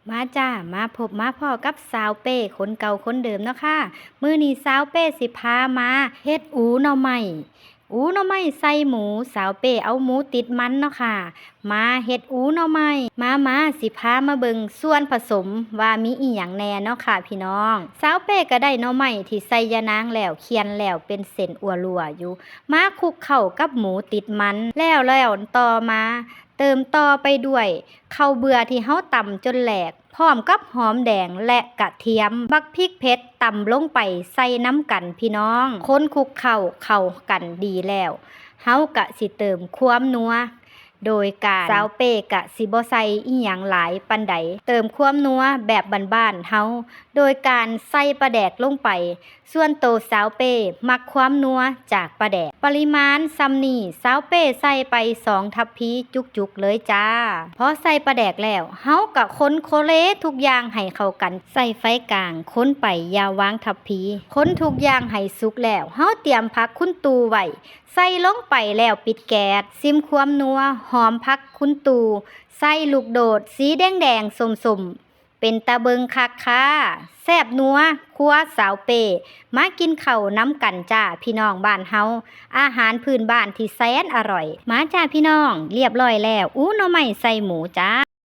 ມາຈ້າ ມາພົບມາພໍ້ກັບສາວເປ້ຄົນເກົ່າຄົນເດີມເນາະຄ່ະ. ມື້ນີ້ສາວເປ້ຊິພາມາເຮັດອູໜໍ່ໄມ້ ອູໜໍ່ໄມ້ໃສ່ໝູ. ສາວເປ້ເອົາໝູຕິດມັນເນາະຄ່ະ ມາເຮັດອູໜໍ່ໄມ້. ມາ ມາ ຊິພາມາເບິ່ງສ່ວນຜະສົມວ່າມີອີ່ຫຍັງແດ່ເນາະຄ່ະພີ່ນ້ອງ. ສາວເປ້ກໍໄດ້ໜໍ່ໄມ້ທີ່ໃສ່ຢານາງແລ້ວ ຂຽນແລ້ວເປັນເສັ້ນອົວລົວຢູ່ ມາຄຸກເຂົ້າກັບໝູຕິດມັນ. ແລ້ວ ແລ້ວຕໍ່ມາ ເຕີມຕໍ່ໄປດ້ວຍເຂົ້າເບືອທີ່ເຮົາຕຳຈົນແຫຼກ ພ້ອມກັບຫອມແດງ ແລະ ກະທຽມ, ບັກພິກເຜັດ ຕຳລົງໄປໃສ່ນຳກັນພີ່ນ້ອງ. ຄົນຄຸກເຂົ້າເຂົ້າກັນດີແລ້ວ ເຮົາກະຊິເຕີມຄວາມນົວ ໂດຍການ ສາວເປ້ກະຊິບໍ່ໃສ່ອີ່ຫຍັງຫຼາຍປານໃດ ເຕີມຄວາມນົວແບບບ້ານໆເຮົາ ໂດຍການໃສ່ປາແດກລົງໄປ. ສ່ວນໂຕສາວເປ້ມັກຄວາມນົວຈາກປາແດກ ປະລິມານສ່ຳນີ້ ສາວເປ້ໃສ່ໄປສອງທັບພີຈຸກໆເລີຍຈ້າ. ພໍໃສ່ປາແດກແລ້ວ ເຮົາກະຄົນໂຄເລທຸກຢ່າງໃຫ້ເຂົ້າກັນ ໃສ່ໄຟກາງຄົນໄປຢ່າວາງທັບພີ ຄົນທຸກຢ່າງໃຫ້ສຸກແລ້ວ ເຮົາຕຽມຜັກຄຸນຕູໄວ້ ໃສ່ລົງໄປແລ້ວປິດແກສ. ຊິມຄວາມນົວ ຫອມຜັກຄຸນຕູ ໃສ່ລູກໂດດສີແດງໆສົ້ມໆ ເປັນຕາເບິ່ງຄັກຄ່າ ແຊບນົວ ຄົວສາວເປ້. ມາກິນເຂົ້ານຳກັນຈ້າພີ່ນ້ອງບ້ານເຮົາ ອາຫານພື້ນບ້ານທີ່ແສນອະຮ່ອຍ. ມາຈ້າພີ່ນ້ອງ ລຽບຮ້ອຍແລ້ວ ອູໜໍ່ໄມ້ໃສ່ໝູຈ້າ.